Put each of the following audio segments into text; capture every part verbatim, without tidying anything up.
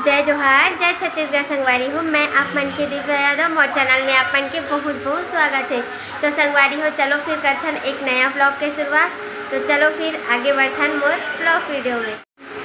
जय जोहार, जय छत्तीसगढ़ संगवारी हो। मैं आप मन के दिव्या यादव, मोर चैनल में आप मन के बहुत बहुत स्वागत है। तो संगवारी हो, चलो फिर करथन एक नया ब्लॉग के शुरुआत। तो चलो फिर आगे बढ़थन मोर ब्लॉग वीडियो में।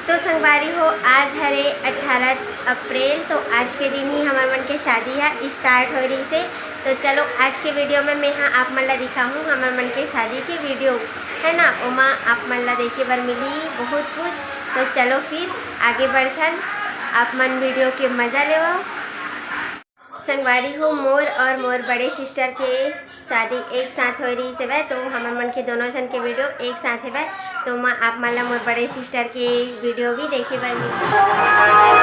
तो संगवारी हो, आज हरे अठारह अप्रैल, तो आज के दिन ही हमर मन के शादी ह स्टार्ट हो रही से। तो चलो, आज के वीडियो में मैं हाँ आप मन ला दिखाहूँ हमर मन के शादी के वीडियो, है ना, ओमा आप मन ला देखे बर मिली बहुत कुछ। तो चलो फिर आगे बढ़थन, आप मन वीडियो के मजा लेवो। संगवारी हो, मोर और मोर बड़े सिस्टर के शादी एक साथ हो रही से, तो हमर मन के दोनों जन के वीडियो एक साथ हेवय। तो मैं आप मन ला मोर बड़े सिस्टर के वीडियो भी देखे बर मिली।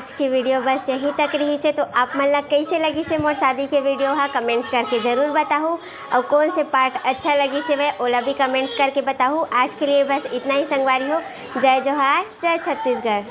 आज के video बस यहीं तक रहिस हे। तो आप मन ला कइसे लगिस हे मोर शादी के video हा, comments करके जरूर बताहू। अउ कौन से part अच्छा लगिस हे, ओला भी comments करके बताहू। आज के लिए बस इतना ही संगवारी हो। जय जोहार, जय छत्तीसगढ़।